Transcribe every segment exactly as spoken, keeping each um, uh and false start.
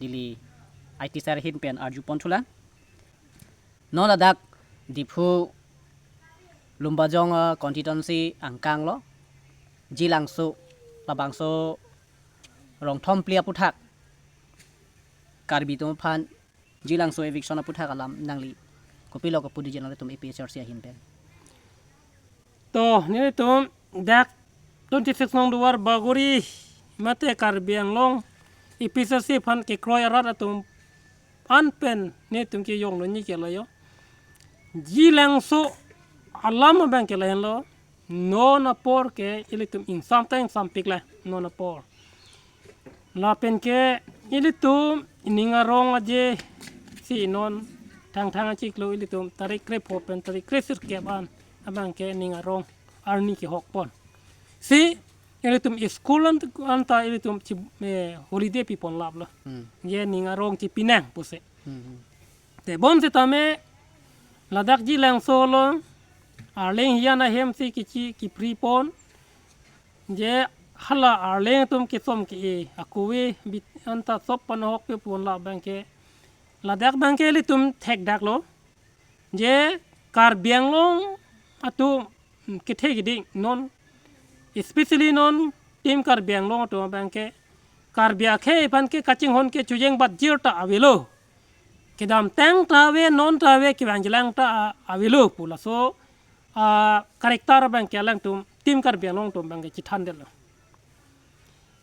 ili I T sir ahin pen arjupon thulang. Non ladak Diphu Lumbajong, ah, constituency angkang lo, Jilangso, labangso rong thom phli aputhak Karbi atum aphan Jilangso eviction aputhak alam nangli kopilo kapudi je nangtum A P H L C ahin pen? To, nelitum dak twenty-six nong Duarbagori mate Karbi Anglong A P H L C aphan kekroi arat atum an pen nelitum kejongdunji ke layo. Jilangso alam abang ke lahenlo. Non apor ke ilitum ingsamtang ingsampik la non apor. Lapen ke ilitum ning arong aje si non Thangthang achiklo ilitum tarik krepho pen tarik kresirkep an abang ke ning arong arni kehokpon. Si ilitum school an, anta ilitum chi, eh, holiday piponlaplo. Hmm. Je ning arong chipinang pusi. Hmm, hmm. Tebon sitame ladak Jilangso along Arleng hiyan ahem si kichi kipripon. Je hala Arleng atum kisom ki-e akuwe bit anta sop panahok pipon la abang ke. Ladak abang ke ilitum thekdaklo. Je Karbi Anglong atum, hmm, kethe kiding non, especially non Team Karbi Anglong atum abang ke Karbi akhei aphan ke kachinghon ke chojeng bat jir ta avelo. Kedamtang ta ave, non ta ave, kevangjilang ta a-, avelo pu laso, ah, character abang ke alangtum Team Karbi Anglong atum abang ke chithandetlo.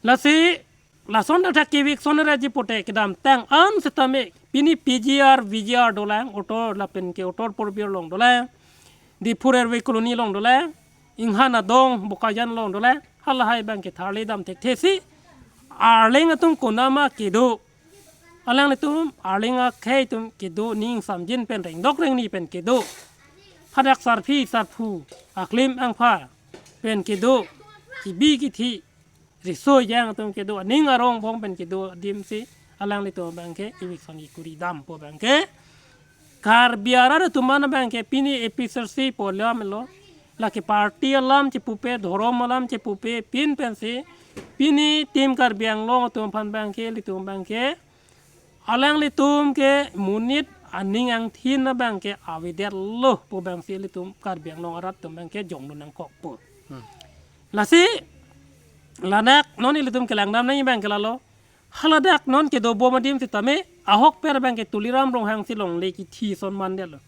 Lasi lason dak thak eviction raji pote kedamtang an sitame pini P G R, V G R dolang, Uttor lapen ke Uttor Purbi along dolang, Diphu Railway Colony along dolang, Inghan Adong Bokajan along dolang, halahai abang ke tharli dam thekthe si Arleng atum konama kedo. Alanglitum Arleng akhei atum kedo, ning samjin pen rengdok rengni pen kedo. Hadak sarpi sarpo aklim angpha pen kedo. Kibi kithi riso ejang atum kedo, aning arong bong pen kedo adim si alanglitum abang ke eviction kekuri dampo abang ke. Karbi arat atum an abang ke pini A P H L C pu alam lo. Lake party alam chepupe, dhorom alam chepupe, pin pensi pini Team Karbi Anglong atum aphan abang ke, ilitum abang ke, alanglitum ke monit aning angthin abang ke avedetlo pu abang si ilitum Karbi Anglong arat atum abang ke jongdun nangkokpo. Hmm. Lasi ladak non ilitum kelangdam nangji abang ke lalo. Haladak non kedobom adim sitame ahokpet abang ke Tuliram Ronghang si longle kithi ason mandetlo.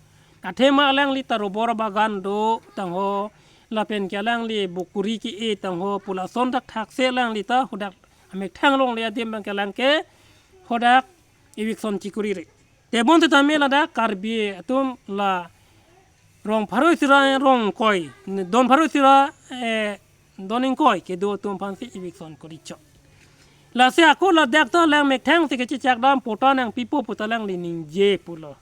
Athema alangli ta rubber bagan do tangho, lapen ke alangli bokuri ke-e tangho pu lason thakthak si alangli ta hadak amethang longle adim abang ke alang ke hadak eviction chekurire. Tebon sitame ladak Karbi atum la rong pharo isi ra rong ingkoi, don pharo isi ra, eh, don ingkoi kedo atum aphan si eviction korichok. Lasi ako ladak ta alang methang si kechechak dam patta nangpipo pu ta alangli ningje pulo.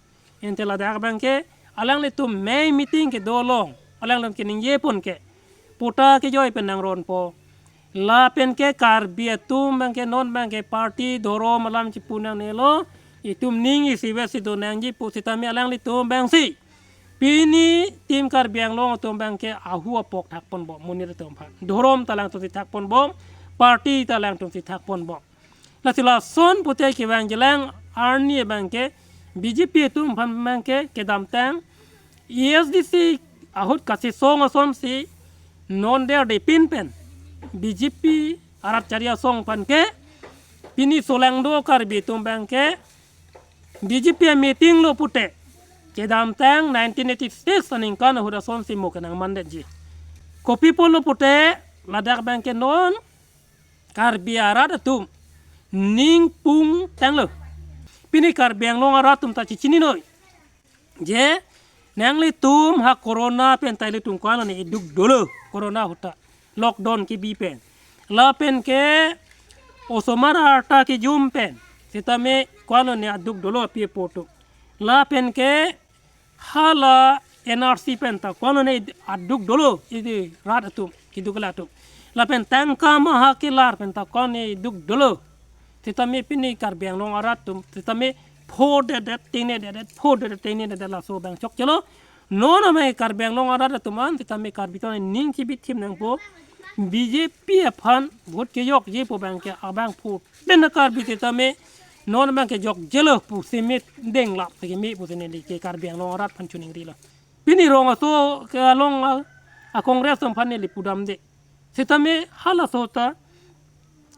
Ante ladak abang ke alanglitum mei meeting kedo along alanglitum keningjepon ke patta kejoi pen nangronpo. Lapen ke Karbi atum abang ke non abang ke party dhorom alam chepu nangnelo, itum ning isivet si do nangji pu sitame alanglitum abang si pini Team Karbi Anglong atum abang ke ahu apok thakponbom, monit atum aphan. Dhorom ta alangtum si thakponbom, party ta alangtum si thakponbom. Lasi lason pute kevangjilang arni abang ke B J P atum aphan abang ke kedamtang A S D C ahut kachesong asonsi non derdepin pen B J P arat chari asong aphan ke pini solangdo Karbi atum abang ke B J P ameeting lo pute kedamtang nineteen eighty-six aningkan ahut asonsi mo kenangmandetji. Kopi pulo pute ladak abang ke non Karbi arat atum ning pung tanglo. Pini Karbi Anglong arat atum ta chichininoi. Je nanglitum ha corona pen ta ilitum ko-an lone iduk dolo, corona ahut ta lockdown kebi pen. Lapen ke osomar arta kejum pen sitame ko-an lone aduk dolo api apo atum. Lapen ke hala N R C pen ta ko-an lone aduk dolo idi rat atum, keduk la atum. Lapen tangka maha kelar pen ta ko-an lone iduk dolo. Sitame pini Karbi Anglong arat atum sitame phodedet, tengnededet, phodedet, tengnededet laso abang chokchelo. Non amei Karbi Anglong arat atum an sitame Karbi atum ning chibithim nangpo. B J P aphan vote kejokji pu abang ke abang phu den Karbi sitame Non abang ke jokjelo pusi me denglap si keme pusi neli ke Karbi Anglong arat aphan choningrilo. Pini rong aso ke along a, a Congress atum aphan neli pudamde. Sitame halaso ta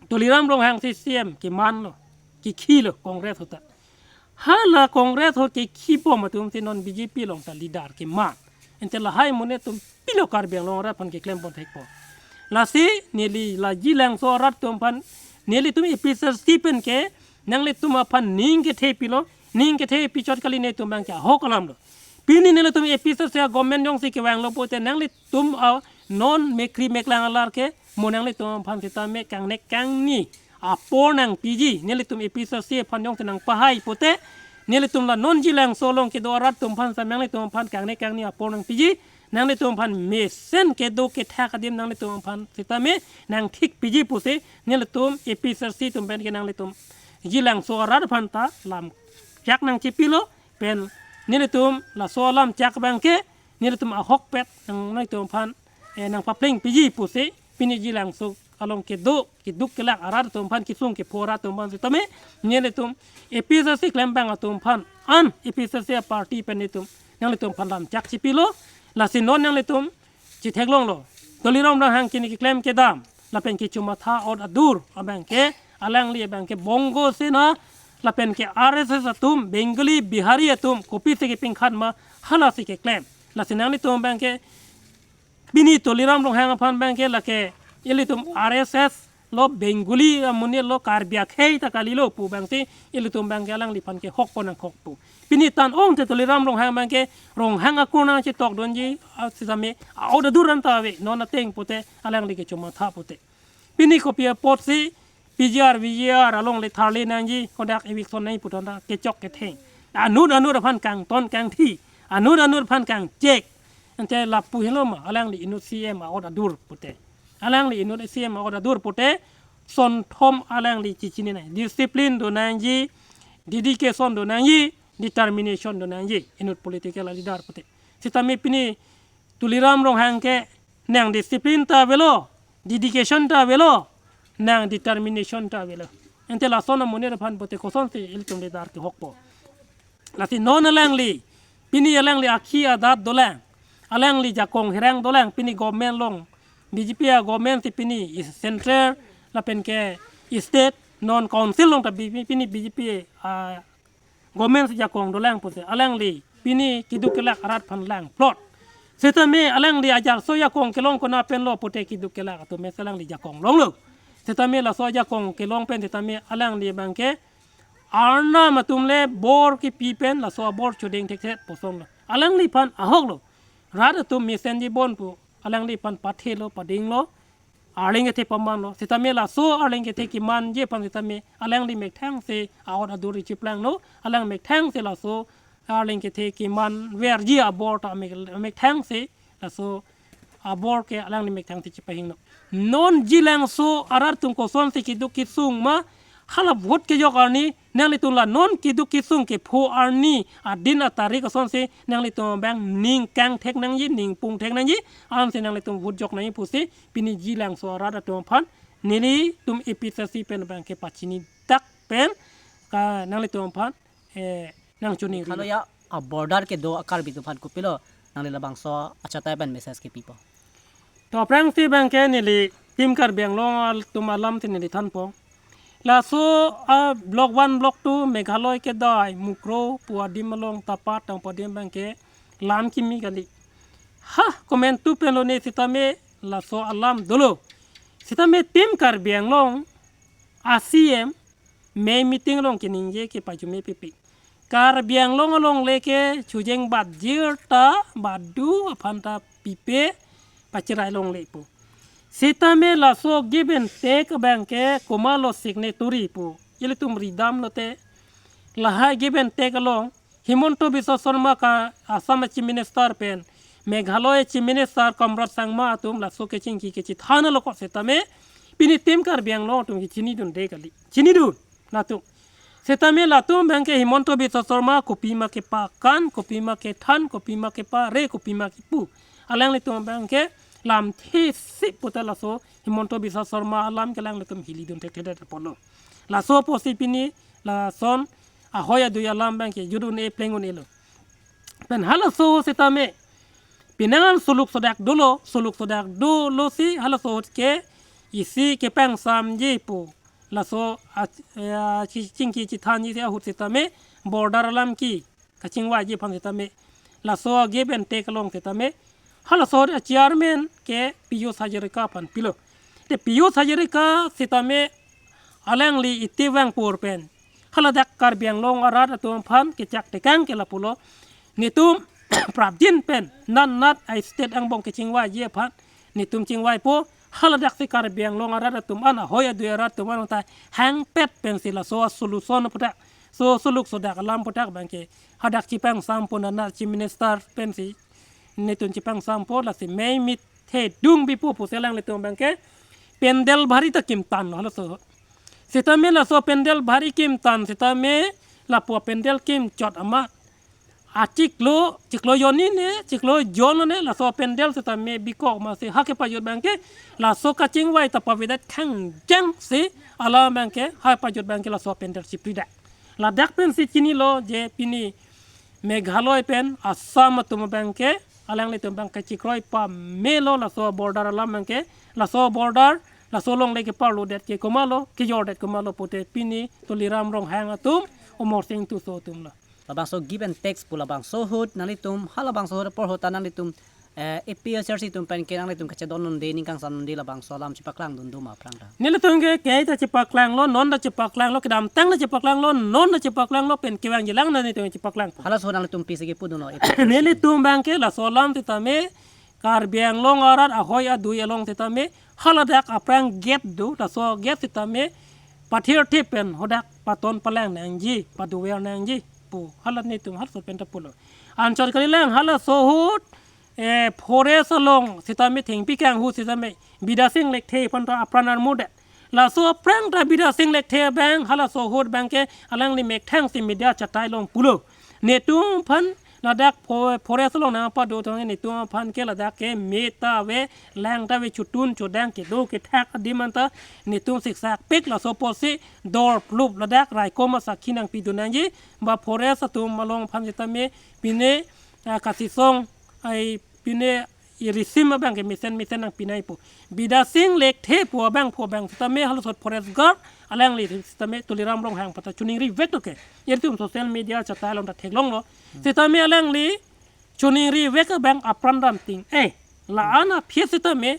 Tuliram Ronghang si C M kemanlo, kekhilo Congress ahut ta. Hala Congress ahut kekhibom atum si non B J P along ta leader keman. Ante lahai amonit atum pilo Karbi Anglong arat aphan keklem pon thekpo. Lasi neli la Jilangso arat atum aphan, nelitum A P H L C pen ke nanglitum aphan ning kethe pilo, ning kethe pichot kali, netum abang ke ahok alamlo. Pini nelitum A P H L C a government jongsi kevanglo pulote nanglitum a non mekri meklang alar ke mo nanglitum aphan sitame kangnek kangni apor nangpiji, nelitum A P H L C aphan jongsi nangpahai pulote, nelitum la non Jilangso along kedo arat atum aphan sitame nanglitum aphan kangnek kangni apor nangpiji, nanglitum aphan mesen kedo kethak adim nanglitum aphan sitame nangthikpiji pusi, nelitum A P H L C atum pen ke nanglitum Jilangso arat aphan ta lamchak nangchipilo, pen nelitum laso alamchak abang ke nelitum ahokpet nang, nanglitum aphan, eh, nangpaplengpiji pusi, pini Jilangso along kedo, keduk kelak arat atum aphan, kesung kepho arat atum aphan sitame, nelitum A P H L C klembang atum aphan, an A P H L C a party pen nelitum, nanglitum aphan lamchak chipilo, lasi non nanglitum chitheklonglo. Tuliram Ronghang kini keklem kedam lapen kechomatha a-ot adur abang ke, alangli abang ke Bongo Sena lapen ke R S S atum, Bengali, Bihari atum, kopisi kepingkhan ma, halasi keklem. Lasi nanglitum abang ke, pini Tuliram Ronghang aphan abang ke lake ilitum R S S lo, Bengali amonit lo, Karbi akhei ta kalilo pu abang si ilitum abang ke alangliphan ke hokpo nangkokpo. Pini tan ong te Tuliram Ronghang abang ke Ronghang akur nangchetokdunji, ah, sitame a-ot adur anta ave, non ateng pulote alangli kechomatha pulote. Pini kopi apotsi P G R, V G R alongle tharle nangji, kodak eviction nangji pu tangte kechok ketheng. Anut anut aphan kangton kangthi, anut anut aphan kangchek. Ante lapu helo ma, alangli inut C M a-ot adur pulote. Alangli inut C M a-ot adur pulote, sonthom alangli chichini nang. Discipline do nangji, dedication do nangji, determination do nangji, inut political leader pulote. Sitame pini Tuliram Ronghang ke nang discipline ta avelo, dedication ta avelo, nang determination ta avelo. Ante lason amonit aphan pulote kosonsi ilitum leader kehokpo. Lasi non alangli, pini alangli akhi adat dolang, alangli jakong hirang dolang, pini government along, B J P a government si pini is central lapen ke state, non council along ta B J P, pini B J P, ah, government si jakong dolang pusi alangli pini keduk kelak arat aphan langplot. Sitame alangli ajalso jakong kelong konat penlo pulote keduk kelak atum mesen alangli jakong longlo. Sitame laso jakong kelong pen sitame alangli abang ke arnam atum le bor kepi pen laso abor chodeng thekthe posonlo. Alangliphan ahoklo. Rat atum mesenji bon pu alangliphan pathelo, padinglo, arleng kethe pamanlo. Sitame laso arleng kethe kemanji aphan sitame alangli methang si a-ot adur chiplanglo. Alang methang si laso arleng kethe kemanverji abor ta mek, methang si laso abor ke alangli methang si chepahinglo. Non Jilangso arat atum kosonsi keduk kesung ma, hala vote kejok arni, nanglitum la non keduk kesung kepho arni adin atarik asonsi nanglitum abang ning kangthek nangji, ning pungthek nangji, ansi nanglitum vote jok nangji pusi pini Jilangso arat atum aphan nelitum A P H L C pen abang kepachini dak pen ka nanglitum aphan, eh, nangchoningri. Halo ya, a-border kedo a-Karbi atum aphan kopilo nangli labangso achatai pen message kepipo? To aphrangsi abang ke neli Team Karbi Anglong atum alam si neli thanpo. Laso a-block one, block two, Meghalaya kedai, Mukroh pu adim along, Tapat tangpo adim abang ke lam kimi kali. Ha, komantu penlo ne sitame laso alam dolo. Sitame Team Karbi Anglong a-C M mei meeting along keningje ke pajume pipi. Karbi Anglong alongle ke chojeng batjir ta badu aphan ta pipe pachirai longlepo. Sitame laso give and take abang ke komatlo signatory pu ilitum ridamlote, lahai give and take along Himanta Biswa Sarma ka Assam Chief Minister pen Meghalaya Chief Minister Conrad Sangma atum laso kechingki kechethan alokot sitame pini Team Karbi Anglong atum ke chinidunde kali. Chinidun latum. Sitame latum abang ke Himanta Biswa Sarma kopima kepakan, kopima kethan, kopima kepare, kopima kepu. Alanglitum abang ke lamthe si puta laso Himanta Biswa Sarma alam ke alanglitum hilidun thekthedet apotlo. Laso apotsi pini lason ahoi adui alam abangke jut un-e pleng un-elo. Pen halaso ahut sitame, pinangan suluk sodak dolo, suluk sodak dolo si halaso ahut ke isi kepangsamji pu. Laso a, a, chi-, chingki chithanji ahut sitame border alam ke kachingvaiji aphan sitame laso a-give and take along sitame halaso a-chairman ke Pijush Hazarika aphan pilo. Te Pijush Hazarika sitame alangli iti vangpur pen haladak Karbi Anglong arat atum aphan kechak tekang ke lapulo. Netum prapjin pen nat nat a-state angbong kachingvaiji aphan netum chingvaipo, haladak si Karbi Anglong arat atum an, ahoi adui arat atum an ta hangpet pensi laso a-solution aputhak, so suluk sodak alam aputhak abangke hadak chipangsampo, nana Chief Minister pensi netum chipangsampo, lasi mei mit thedung bipo pusi alanglitum abangke pandal bhari ta kimtanlo halaso. Sitame laso pandal bhari kimtan sitame lapu pandal kimchot amat achiklo, chiklo jonni ne, chiklo jonlo ne, laso pandal sitame bikok amatsi ha kepajut abangke laso kachingvai ta pavedet khangjang si alam abangke ha pajut abangke laso pandal chipridak. Ladak pensi chinilo je pini Meghalaya pen Assam atum abangke alanglitum abangke chikroi pamelo laso border alam abangke, laso border, laso alongle keparlodet ke komatlo, kejordet komatlo pute pini Tuliram Ronghang atum, Amarsing Tisso atumlo. Labangso give and take pu labangso ahut nanglitum, halabangso ahut apor ahut ta nanglitum, eh, A P H L C atum pen ke nanglitum kachedon un'e, ning kangsam un'e, labangso alam chipaklang dun do ma aphrang ta? Nelitum ke kei ta chipaklanglo, non ta chipaklanglo, kedamtang ta chipaklanglo, non ta chipaklanglo, pen kevangjilang nanglitum chipaklang. Halaso nanglitum pisi kepudunlo, A P H L C? Nelitum abangke laso alam sitame Karbi Anglong arat ahoi adui along sitame haladak aphrang gate do, laso gate sitame pathirthip pen hadak paton palang nangji, padover nangji pu hala netum halaso pen ta pulo. Anchot kalilang halaso ahut, eh, forest along sitame thengpi kanghu sitame Bidya Sing Lekthe aphan ta apran armudet. Laso aphrang ta Bidya Sing Lekthe abang halaso ahut abangke alangli methang si media achatai along pulo. Netum aphan ladak fo-, forest along nangpado tong netum aphan ke ladak ke me ta ave, lang ta ave, chotun chodang kedo kethak adim anta netum siksak pik, laso apotsi dor plup ladak raikom asakhi nangpidun nangji, ba forest atum along aphan sitame pine, ah, kasisong ai pine irisim abangke mesen mesen nangpinaipo. Bidya Sing Lekthe pu abang pu abang sitame halaso forest guard alangli sitame Tuliram Ronghang aphan ta choningriveklo ke. Ilitum social media achatai along ta theklonglo. Sitame alangli choningrivek abang apran damting. Eh, la-an aphi sitame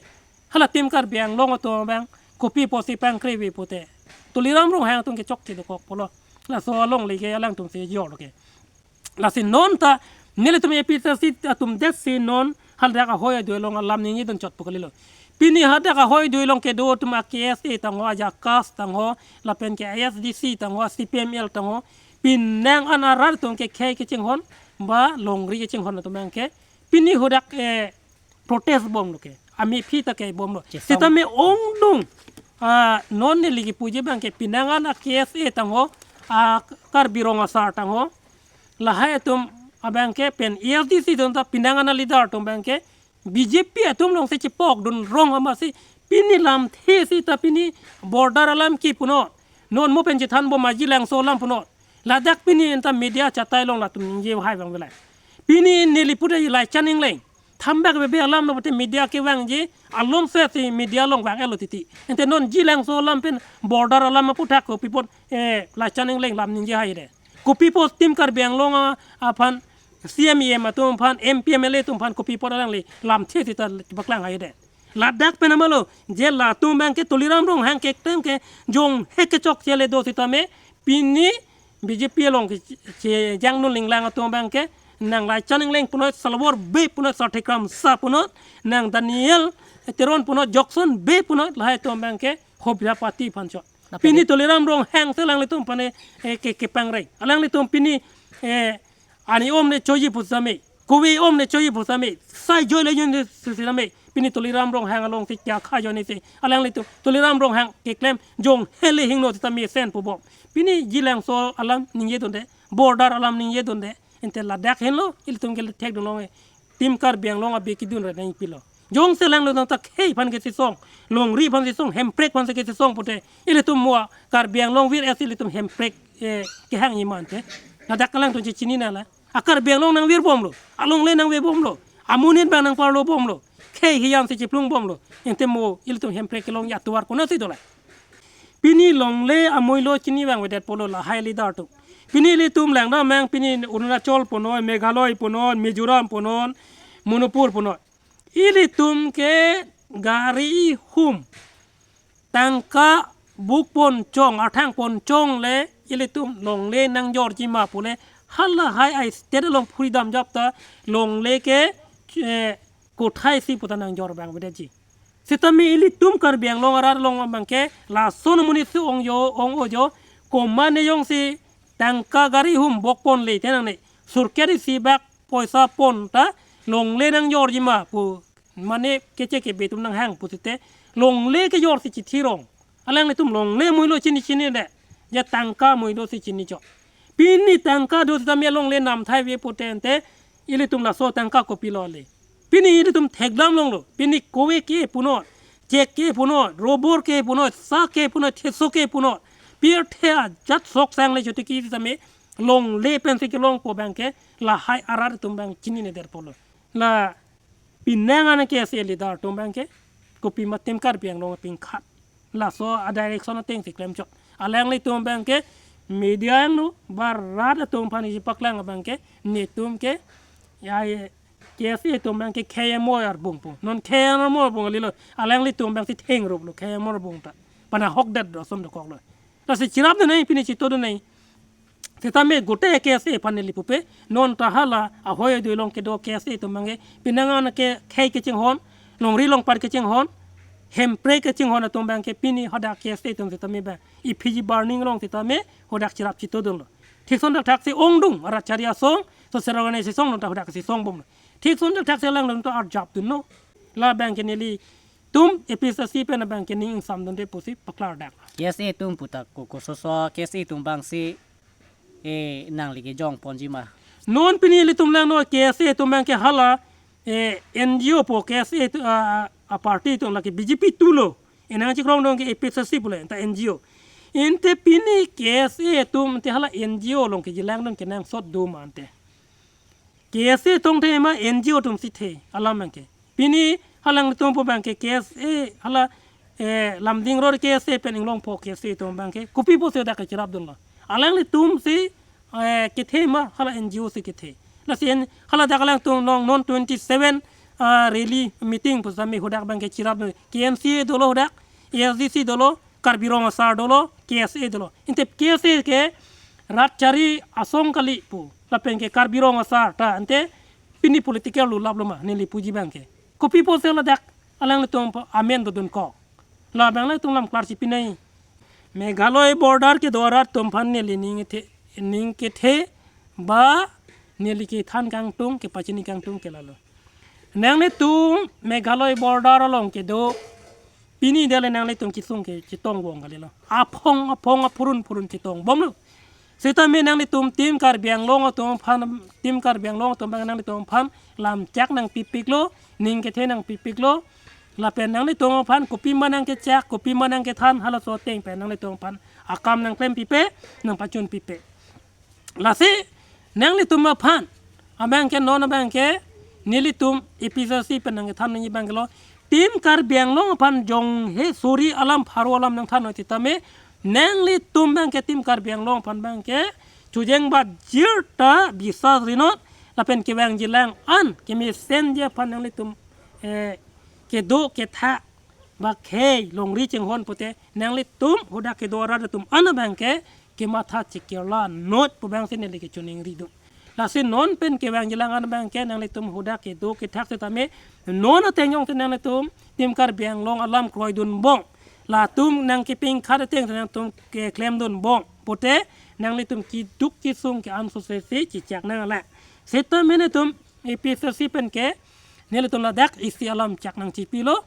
hala Team Karbi Anglong atum abang kopi apotsi pangkrevi pute Tuliram Ronghang atum ke chokche dokok pulo. Laso alongle ke alangtum si jorlo ke. Lasi non ta nelitum A P H L C atum det si non hadak ahoi adui along alam ningjidun chot pu kalilo. Pini hadak ahoi adui along kedo atum a-K S A tangho, a-JACAS tangho, lapen ke a-S D C tangho, a-C P M L tangho, pinangan arat atum kekhei kechinghon, ba longri kechinghon atum abangke pini hadak, eh, protest bomlo ke, amephi ta kebomlo. Chisong. Sitame ongdung, ah, non neli kipuji abangke pinangan a-K S A tangho, a-Karbi Rong Asar tangho, lahai atum abangke pen A S D C atum ta pinangan a-leader atum abangke B J P atum alongsi chipokdun rong amatsi pini lamthe sita pini border alam ke punon. Non mo pen chethan bom ajilangso alam punon. Ladak pini anta media achatai along latum ningje hai abang velai. Pini neli pute Laichan Engleng thambak bebe alam lo pute media kevangji alom se si media along vang-etlo titi. Ante non jilangso alam pen border alam aputhak kopi apot, eh, Laichan Engleng lam ningje hai de. Kopi apot Team Karbi Anglong a, aphan C M E M atum aphan, M P M L A atum aphan kopi apot alangli lamthe sita paklang hai de. Ladak pen amalo, je latum abangke Tuliram Ronghang keklem ke jonghe kechokche le do sitame, pini B J P along ke che, che jangno linglang atum abangke, nang Laichan Engleng punot, Salwar Bey punot, Sarthe Kramsa punot, nang Daniel Teron punot, Jokson Bey punot, lahai atum abangke hobra party aphan chot. Pini Tuliram Ronghang si alanglitum aphan, eh, ke, kepangreng. Alanglitum pini, eh, ani om ne choji pusitame, kove om ne choji pusitame, sai joi le joi ne sitame, pini Tuliram Ronghang alongsi kya kha joi ne si, alanglitum Tuliram Ronghang keklem jonghe le hingno sitame sen pu bom. Pini jilangso alam ningjedunde, border alam ningjedunde, ante ladak henlo, ilitum ke thekdunlonge. Team Karbi Anglong abi kedun re nangpilo. Jongsi alanglitum ta khei aphan kechisong, longri aphan chisong, hemprek aphan si kechisong pute, ilitum mo Karbi Anglong Vir S ilitum hemprek eh, kehang iman te. Ladak alangtum chechini nang la. A Karbi Anglong nangvirbomlo. Alongle nangvebomlo. Amonit abang nangparlobomlo. Khei hiyan si chiplungbomlo. Ente mo ilitum Hemprek kelongji atovar konatsi dolang. Pini longle amoilo chini vangvedet pulo lahai leader atum. Pini ilitum langdam mang pini Arunachal punon, Meghalaya punon, Mizoram punon, Manipur punon. Ilitum ke gari ihum tangka bukpon chong, arthangpon chong le ilitum longle nangjorji ma pule halahai a-state along freedom jap ta longle ke, eh, kothai si puta nangjor vangvedetji. Sitame ilitum Karbi Anglong arat along abangke lason amonit si ong jo, ong-o jo, komatne jongsi tangka gari hum bokponle te nangne. Sorkar isi bak poisa pon ta longle nangjorji ma pu. Mane keche kebe atum nanghang pu site longle kejor si chithirong. Alanglitum longle amoilo chini chinidet. Je tangka amoilo si chini chok. Pini tangka do sitame longle namthai ve pute ante ilitum laso tangka kopilo le. Pini ilitum thekdam longlo. Pini kove ke punot, chek ke punot, robor ke punot, sa ke punot, theso ke punot. Pirthe ajat sok sang le chotiki sitame longle pensi kelongpo abangke lahai arat atum abang chinine derpolo. La penang an ke ase leader atum abangke kopima tim Karbi Anglong apingkhat. Laso a-direction ateng si klemchot. Alanglitum abangke media angno ba rat atum aphan isi paklang abangke netum ke ya K S A atum abangke K M O arbung pu. Non K M O arbung lilo. Alanglitum abangsi thengruplo K M O arbung ta. Pana hokdet do ason dokoklo. Lasi chirapdun nai pini chitodun nai. Sitame gote K S A aphan neli pupe, non ta hala ahoi adui along kedo K S A atum abangke penang an ke khei kechinghon, longri longpat kechinghon, Hemprek kechinghon atum abangke pini hadak K S A atum sitame abang. E P G burning along sitame hadak chirap chitodunlo. Thik son thakthak si ongdung, arat chari asong, social organization along ta hadak si songbomlo. Thik son thakthak si alanglitum ta arjapdunlo. La abangke nelitum A P H L C pen abangke ning ingsamdunde pusi paklardak. K S A atum puta ko kososo K S A atum abangsi, eh, nangli kejongponji ma. Non pini ilitum langno K S A atum abangke hala, eh, N G O pu K S A atum, ah, ah, party atum lake B J P tulo. Enang chikrong dong ke A P H L C pule, anta N G O. Ante pini K S A atum ante hala N G O along kejilangdun kenangsot do ma ante. K S A tong the ma N G O atum si the alam abangke. Pini halanglitum pu abangke K S A hala, eh, Lumding Road K S A pen inglongpo K S A atum abangke. Kopi pusi dak kachirapdunlo. Alanglitum si, eh, kethe ma hala N G O si kethe. Lasi en hala dak alangtum along non twenty seven, ah, rally meeting pu sitame hadak abangke chirapdun. K M C A dolo hadak, A S D C dolo, Karbi Rong Asar dolo, K S A dolo. Ante K S A ke rat chari asong kali pu. Lapen ke Karbi Rong Asar ta ante pini political lulaplo ma neli puji abangke. Kopi pusi ladak alanglitum pa amen dodunkok. La abang alanglitum lam klar si pinai. Meghalaya border kedo arat atum aphan neli ning kethe, ning kethe ba neli kethan kangtung, kepachini kangtung ke lalo. Nanglitum Meghalaya border along kedo pini dele nanglitum kesung ke chetong bom kalilo. Aphong aphong aphurun phurun chetong bomlo. Sitame nanglitum tim Karbi Anglong atum aphan, tim Karbi Anglong atum abang nanglitum aphan lamchak nangpipiklo, ning kethe nangpipiklo. Lapen nanglitum aphan kopima nangkechak, kopima nangkethan halaso ateng pen nanglitum aphan akam nangklempipe, nangpachunpipe. Lasi nanglitum aphan abangke non abangke nelitum A P H L C pen nangkethan nangji abangke lo. Tim Karbi Anglong aphan jong he suri alam pharo alam nangthan noi sitame nanglitum abangke tim Karbi Anglong aphan abangke chojeng bajir ta bisas rinot lapen kevangjilang an kemesenji aphan nanglitum, eh, kedo kethak ba khei longri chinghon pute nanglitum hadak kedo arat atum an abangke kematha chikirla noi pu abangsi neli kechoningridun. Lasi non pen kevangjilang an abangke nanglitum hadak kedo kethak sitame non ateng jongsi nanglitum tim Karbi Anglong alam kroidun bom. Latum nangkepingkhat ateng si nangtum keklemdun bom pute nanglitum keduk kesung ke-an sose si chechak nanglang. Sitame netum A P H L C pen ke nelitum ladak isi alamchak nangchipilo.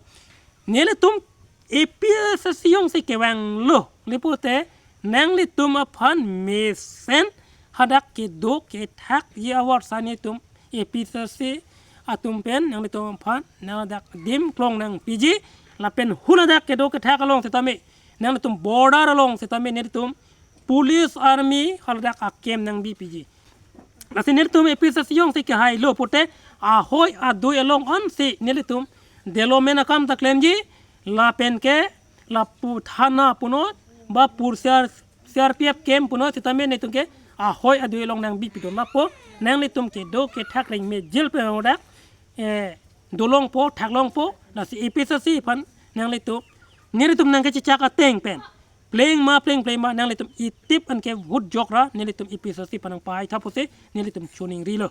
Nelitum A P H L C jongsi kevanglo, le pute nanglitum aphan mesen hadak kedo kethakji avar si netum A P H L C atum pen nanglitum aphan nang hadak adim klong nangpiji, lapen hula dak kedo kethak along sitame nanglitum border along sitame nelitum police, army, haladak a-camp nangbi piji. Lasi nelitum A P H L C jongsi kehailo pute, ahoi adui along ansi nelitum development akam ta klemji, lapen ke lapu thana punoi, ba pur C R, C R P F camp punoi, sitame nelitum ke ahoi adui along nangbi pidun lapo, nanglitum kedo kethak rengme jil pen odak, eh, dolongpo, thaklongpo, lasi A P H L C aphan nanglitum, nelitum nangkechechak ateng pen pleng ma pleng pleng ma nanglitum itip anke vote jokra nelitum A P H L C aphan nangpahai tha pusi nelitum choningrilo.